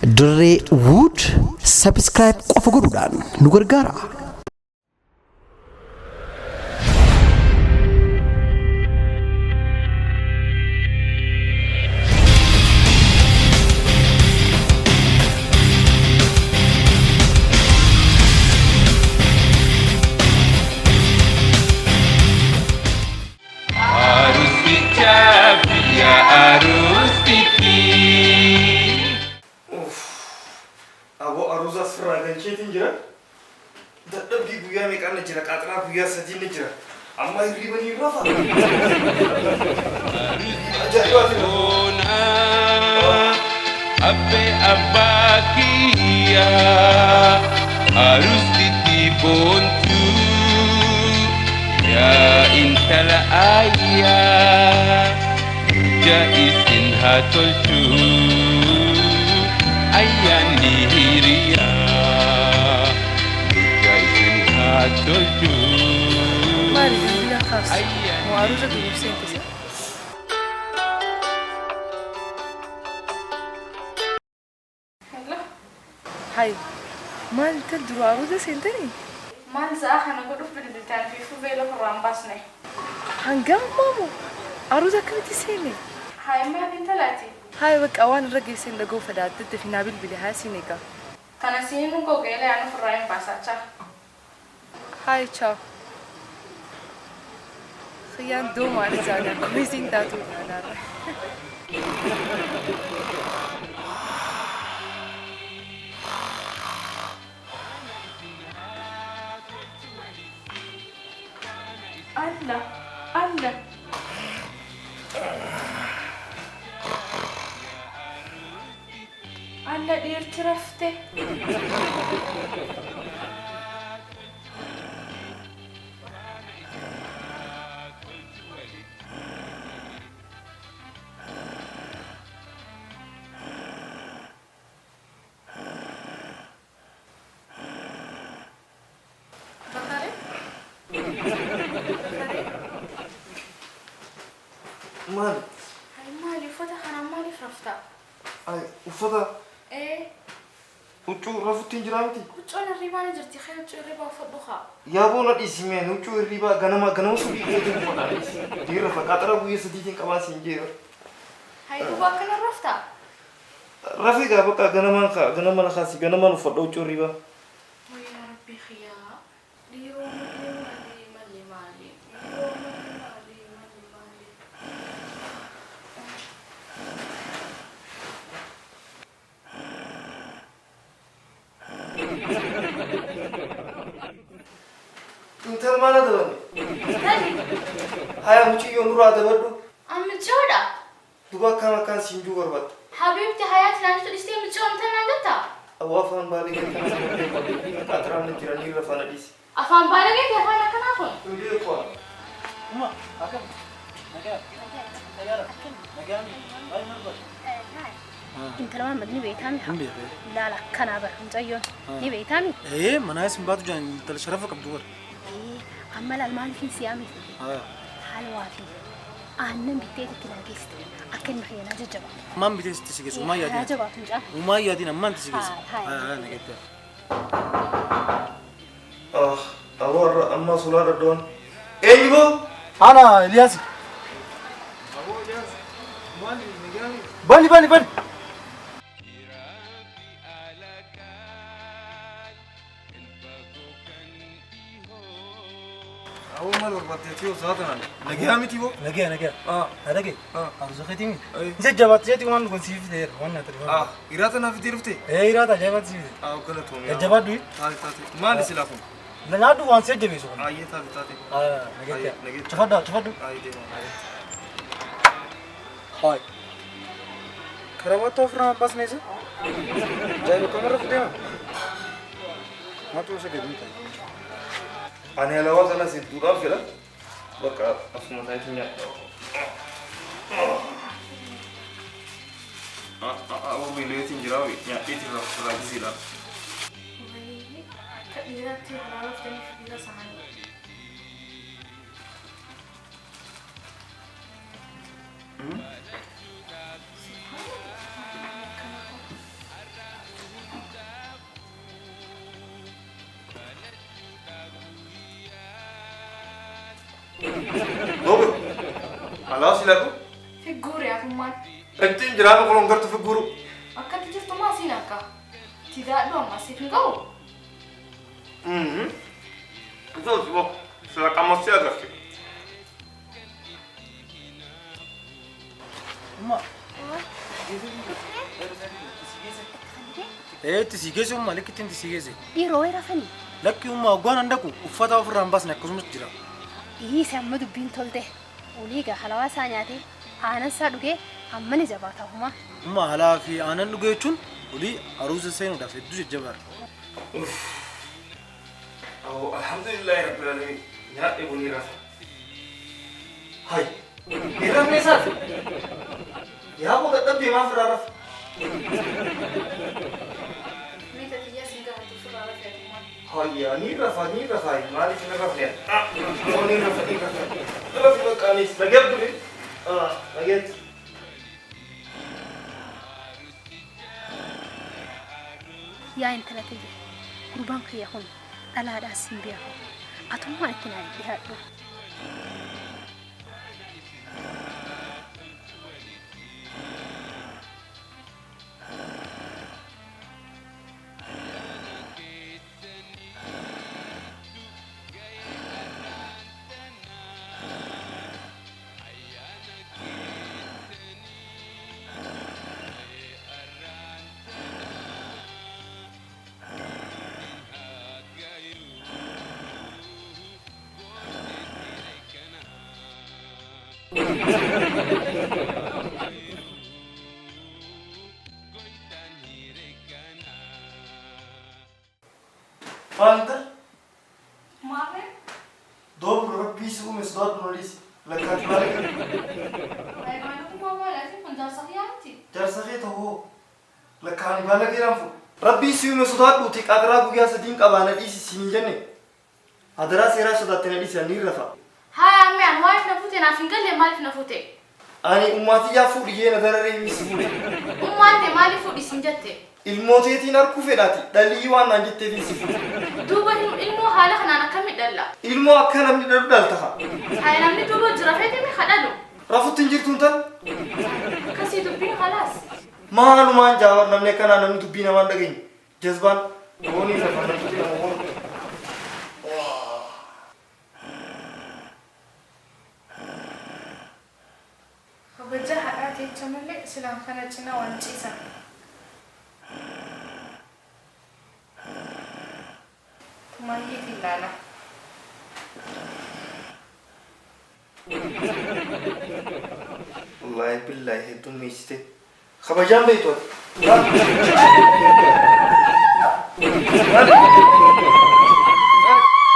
Dirree Wood subscribe qofa godhuudhaan nu gargaara. Arusicha biyya arustitti. Uff. Aboo aruuza asirraa galcheetiin jira. Dadhabbii guyyaa meeqaan na jira qaaxiraa guyyaa sadii na jira. Amma hirriba ni rafa. Ajaa'ibaati na. Bona abbe abbaa kiyya arustitti boontu yaa intala ayyaa ja isin haa tolchu ayyaanni hiriyaa ja isin haa tolchu. Maali bilbila kaafsi? Moo aruuza duruuf seente si? Hello. Hay maal intal duru aruuza seentanii? Maal za'aa kana godhuuf bilbiltaan fiifuu veeloo ofirraa hin baasne. Hanga ammaa moo? Aruuza akkamitti seene? Haay maal intalaati? Haaya baqqaa waan irra geesseen dhaga'uu fedha daddafii naa bilbili haya siin eegaa. Tana siin hin gogeelee an ofirraa hin baasaa chaa. Haaya chaaw. Kiyyaan doomaadha jaan akkuma isiin taatu ilaalaarra. Alla alla. Alla dhiirti rafte. Bakare? Bakare? Maali? Hay maali uffata kanaan maaliif rafta? Ay, uffata Ee, huccuu rafutti hin jiraa miti. huccuun hirribaa ni jirti kee huccuu hirribaa uffadhu kaa. Yaaboo na dhiisi mee huccuu hirribaa ganama ganama subii keetiin uffadha dhiisi. Dhiirra faqaaxara guyyaa sadiitiin qabaa siin jeera. Hay duuba akkana rafta? Rafii gaa bakka ganamaan kaa ganama na kaasi ganamaan uffadha huccuu hirribaa. Way yaa rabbii kiyyaa. Dhiiroo malee maali malee maali. Dhiiroo malee maali malee maali. Intala maal adabanne? Intalli Haya muciyyoo nurraa adabadhu. an micoodha. Duba akkam akkaan siin juu barbaadda. Habiibti hayaati naan jettu dhistee micoomte naan jetta? Aboo afaan baalee kana sana beeku qaaxiraan na jira ni rafa na dhiisi. Afaan baalagee fi afaan akkanaa kun. Hin beeku ani. Uma, akkam? Nagaa? Nagaadha? Nagaa miti? Baay'ee maal barbaadda? Intala Mahammad ni beektaami? Hin beekee. Laala akkanaa bara mucayyoon ni beektaami? Ee, manaa isin baatu jaan intala sharafa qabdu bara. Ee, amma laal maaliif hin siyaame? Halwaa fi aannan bittee itti naa geessite akka inni kiyya naa jajjabaatu. Ammaan bitee sitti si geessu umaa Naa yaadin. jabaatu mucaan. Umaa yaadin ammaan itti si geessa. Haa, haa. Haa, nageetti. Ah, aboo har'a ammaa sulaa dhadhoon. Eenyu boo? Ana Eliyaas. Bani bani bani. Aboo maal barbaaddeetii yoo sa'a tanaan? Nagayaa miti boo? Nagaya nagaya. Ah. Na dhagaye. Ah. Aruusa keetii miti. Ay. Isa jabaatti jeeti waan kun siif ta'eera waan na ta'e. Ah, hiraata naaf itti dhufte? Ee hiraata ajaa'ibaatti siif ta'e. Ah, galatoomii. Jajjabaadhu. Taate taate. Maali silaa kun? Na nyaadhu waan si jajjabeessu kun. Ayyee taate taate. Ah, nageetti. Nageetti. Cufadhu cufadhu. Ayyee deema. Haay. Karabaattaa ofirraa baasnee isa? Ajaa'iba kamarra fideema. Maaltu isa gadi ta'e? Ani halawaa kanas hedduudhaan fedha. Bakka asuma isaatiin nyaadha. Aboo beela'eetiin jira nyaadheetiin raajisiidha. Wayii akka dhiiraatti irraa raftaniif dhiira sahanii. Ittiin jiraama kunuun gartuu fi guru. Akkatti jirtu maa siin akka? Tidaadhu amma siif hin ga'u? Zoos bo. Sila qamassi agarti. Umma. Ee itti si geesse umma lakki ittiin si geesse. Dhiiroo wayii rafanii. Lakki umma hoggaan handaku uffata ofirraa hin baasne akkasumas jira. Dhiise amma dubbiin tolte. Olii gaa halawaa isaa nyaatee aanan isaa dhugee amma ni jabaata humaa. Umma halaa fi aanan dhugee jechuun olii aruusa seenuudhaaf hedduu jajjabaadha. Awwa alhamdulillahi rabbil alamin. Nyaadhe bunii rafa. Hay. Hin rafne isaati. Yaa boo dadhabdee maaf irraa rafa? Meeta xiyyaa siin gaafatu ofirraa rafeetummaan. Hayya ni rafa ni rafa maaliif hin rafne? Oh ni rafa ni rafa. Rafi maqaanis nageetti buli. Ah nageetti. Yaa intala tiyya gurbaan kiyya kun dhalaadhaas hin beeku. Atummaan itti naa dhiyaadhu. Maal Maarree? Doobru rabbii si uume sodaadhu noliisi. Lakkaati maal Maalummaa maalaati kun jaarsa kiyyaati. Jaarsa kee ta'oo lakkaani baala keeraan fuudhu. Rabbii si uume sodaadhuuti qaxiraa guyyaa sadiin qabaa na dhiisi siin hin jenne. Adaraa seeraa sodaatte na dhiisi ani rafa. Haa ammee ani maaliif na fuute naaf hin galle maaliif na fuute? Ani ummaatiyyaa fuudhi jee na dararee misi fuudhe. Ummaan ta'e maaliif fuudhi siin jette? Ilmooteetiin harkuu fedhaati dhalii waan naan jetteefin si fuudhe. Duuba ilmoo haala kanaan akkamitti dhalla? Ilmoo akka namni dhalu dhalta haa. Haa namni duuba jira feetimi kadhalu. Rafutti hin jirtuun tan Akkasii dubbiin khalaas. maalumaan jaawar namni akkanaa namni dubbii namaan dhageenye. Jazbaan hoonii lafa namni nama hoonu. Kabajaa haadhaa jecha malee silaan kana cinaa waan ciisan. Tumaayyeet ilaala. Wallaahi billaahi hedduun meessite. Kabajaan beektu ati.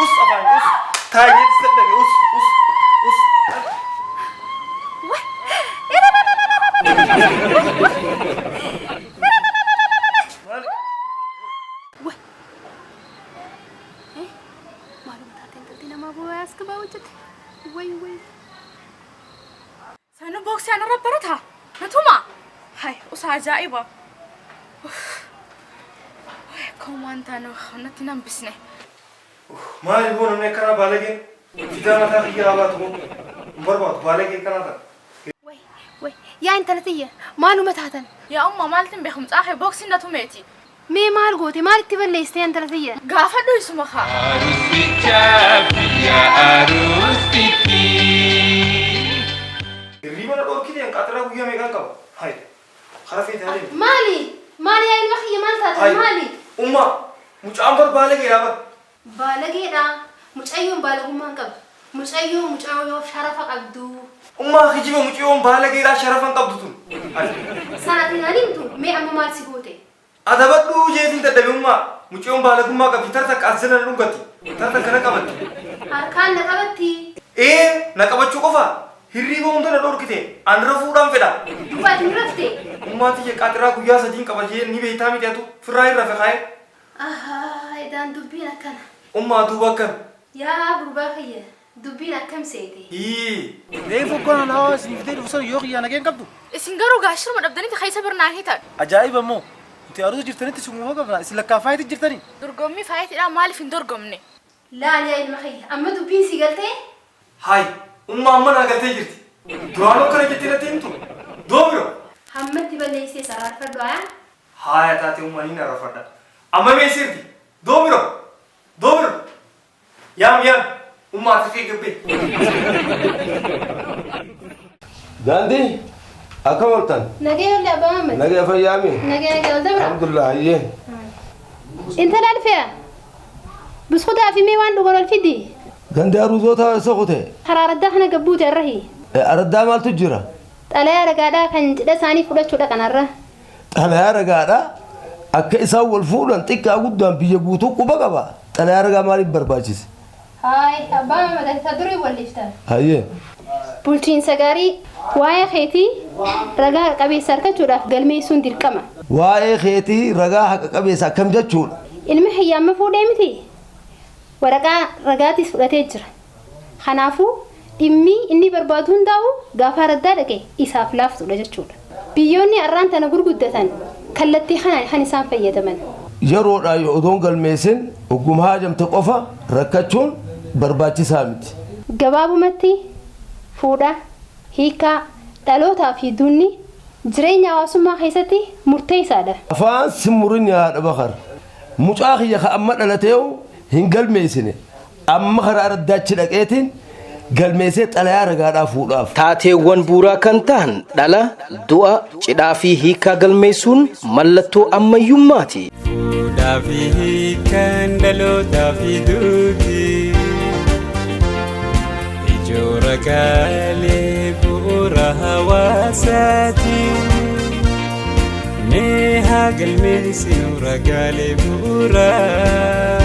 Us afaan us. Taa'ee dadhabe us us us. Maaluma taatee intalti namaa boo'aa as gabaa hojjette. Way way. Sana booksii anarra barataa? Natuma? Hai, usa ajaa'iba. Akkuma waan taane natti nan bisne. Maali boo namni akkanaa baalageen fidaa mataa kiyyaa haa baatu moo hin barbaadu baalageen kanaa ta'a. Way way. Yaa intala tiyya maaluma taatan? Yaa umma maaltiin beekumsaa kee booksiin na tumeeti. Mee maal goote maal itti balleessite yaa intala tiyya? Gaafadhu isuma kaa. Arustichaa biyya arustitti. Hirriba na dhorkite qaxiraa guyyaa meeqaan qaba? Hai. Kara feete haa deemtu. Maali? Maali yaa ilma kiyya maal taatan Hai. maali? Umma mucaan bar baalageedha bar. Baalageedha. Mucayyoon baalagummaa hin qabdu. Mucayyoon mucayyoo sharafa qabdu. Ummaa kijiba mucayyoon baalageedha sharafa hin qabdu tun. Hai. Sanaatiin alimtu mee amma maal si goote? Adabadhuu jeetiin dadhabe ummaa mucayyoon baalagummaa qabdi tarta akka as jala na dhungatti tarta akka na qabatti. Harkaan na qabatti. Ee na qabachuu qofa hirriiba hunda na dhorkite an rafuudhaan fedha. Duuba ati ni rafte? Ummaa tiyya qaxiraa guyyaa sadiin qaba jee ni beektaa miti atu firraa hin rafe kaa'e. Ahaa edaan dubbiin akkana. Ummaa duuba akkam. Yaa gurbaa kiyya dubbiin akkam seete? Hii. Reefu hoggaan alaa isin fidee dhufu sana yoo kiyyaa nageen qabdu. Isin garuu gaashiruma dhabdanitti keessa birnaan hitan. Ajaa'iba immoo nuti aruusa jirtanitti sumuma qabna isin lakkaa faayitii jirtanii. Dorgommii faayitiidhaan maaliif hin dorgomne? Laal yaa ilma kiyya amma dubbiin si galtee? Hai ummaa amma naa galtee jirti. Duraanuu akkana jettee natti himtu. Doobiro. Hammatti balleessee saraarfadhu ayaa. Haaya taatee uummanni arrafadha. Amma mee sirti? Doomiro! Doomiro! Yaam yaam! Ummaata kee gabbee. Daandii akkam ooltan? Nagee ollee abbaa Mahammad. Nagee fayyaami? Nagee nagee ol dabra. Alhamdulillah hayyee. Intala alfe'a. Buskutaa fi mee waan dhugan ol fidi. Gandi aruuzoota eessa kute? Karaa araddaa kana gabbuute arrahi. Araddaa maaltu jira? Xalayaa ragaadhaa kan cidha isaanii fudhachuudha kanarra. Xalayaa ragaadhaa akka isaan wal fuudhan xiqqaa guddaan biyya guutuu quba qaba. Xalayaa ragaa maaliif barbaachise? Haay abbaa Mahammad isa durii walleefta. Hayyee. Bulchiinsa gaarii waa'ee keetii ragaa haqa qabeessa argachuudhaaf galmeessuun dirqama. Waa'ee keetii ragaa haqa qabeessa akkam jechuudha? Ilmi hiyyaama fuudhee miti. Waraqaa ragaatis fudhatee jira. Kanaafuu dhimmi inni barbaadu hundaa'u gaafa araddaa dhaqe isaaf laaftudha jechuudha. Biyyoonni har'aan tana gurguddatan kallattii kanaan kan isaan fayyadaman. Yeroodhaan yoo odoon galmeessin ogguma haajamte qofa rakkachuun barbaachisaa miti. Gabaabumatti fuudha, hiikaa, dhalootaa fi duunni jireenya hawaasummaa keessatti murteessaadha. Afaan simmurin haadha bakar. Mucaa kiyya ka amma dhalateehu hin galmeessine. Amma karaa araddaachi dhaqeetiin galmeessee xalayaa ragaadhaa fuudhaaf. Taateewwan bu'uuraa kan ta'an dhala, du'a, cidhaa fi hiikaa galmeessuun mallattoo ammayyummaati. Fuudhaa fi hiikaan dhalootaa fi duuti. Ijoo ragaalee bu'uura hawaasaati. Mee haa galmeessinu ragaalee bu'uuraa.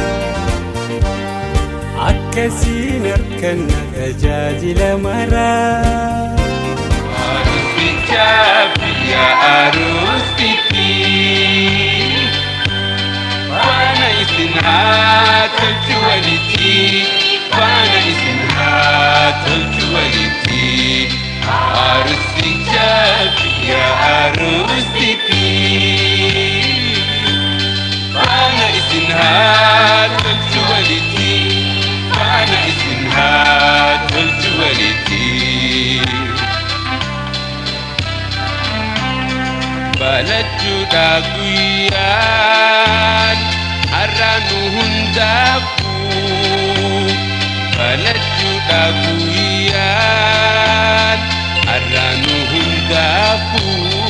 Akkasiin harkanna tajaajila maraa. Arusicha biyya arusitti. Faana isin haa tolchu walitti. Faana isin haa tolchu walitti. Arusicha biyya arusitti. Faana isin haa tolchu walitti. Faana isin haa tolchu walitti. Balachuudha guyyaan har'a nu hundaafuu. Balachuudha guyyaan har'a nu hundaafuu.